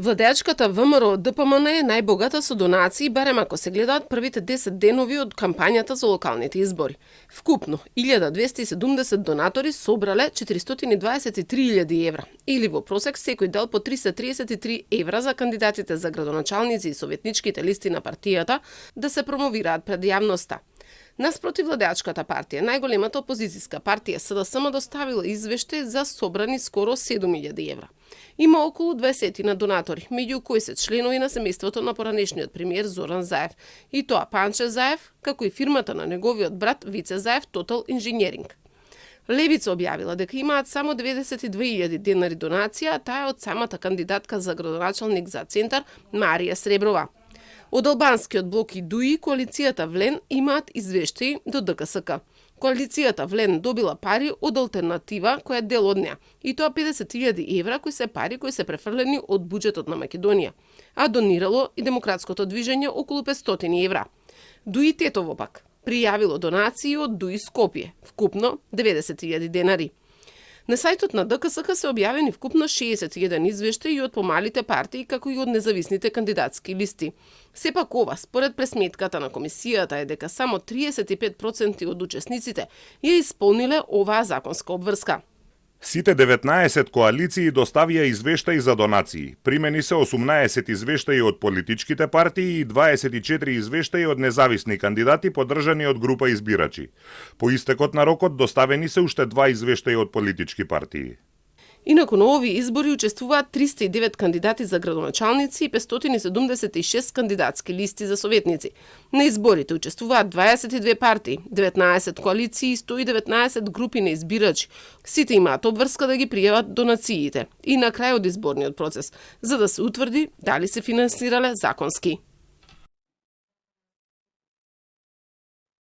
Владеачката ВМРО ДПМН е најбогата со донации, барем ако се гледаат првите 10 денови од кампањата за локалните избори. Вкупно, 1270 донатори собрале 423.000 евра, или во просек секој дел по 333 евра за кандидатите за градоначалници и советничките листи на партијата да се промовираат пред јавноста. Наспроти владеачката партија, најголемата опозицијска партија СДСМ доставила извештај за собрани скоро 7.000 евра. Има околу 20 донатори, меѓу кои се членови на семејството на поранешниот премиер Зоран Заев, и тоа Панче Заев, како и фирмата на неговиот брат Вице Заев Total Engineering. Левица објавила дека имаат само 92.000 денари донација, а таа е од самата кандидатка за градоначалник за Центар Марија Среброва. Од албанскиот блок и ДУИ, коалицијата Влен имаат извештаи до ДКСК. Коалицијата Влен добила пари од алтернатива која е дел од неа, и тоа 50.000 евра кои се пари кои се префрлени од буџетот на Македонија, а донирало и демократското движење околу 500 евра. ДУИ Тетово пак пријавило донации од ДУИ Скопје, вкупно 90.000 денари. На сајтот на ДКСК се објавени вкупно 61 извештаи и од помалите партии, како и од независните кандидатски листи. Сепак ова, според пресметката на комисијата, е дека само 35% од учесниците ја исполниле оваа законска обврска. Сите 19 коалиции доставија извештаи за донации. Примени се 18 извештаи од политичките партии и 24 извештаи од независни кандидати поддржани од група избирачи. По истекот на рокот доставени се уште 2 извештаи од политички партии. Инаку на овие избори учествуваат 309 кандидати за градоначалници и 576 кандидатски листи за советници. На изборите учествуваат 22 партии, 19 коалиции и 119 групи на избирачи. Сите имаат обврска да ги пријават донациите и на крај од изборниот процес, за да се утврди дали се финансирале законски.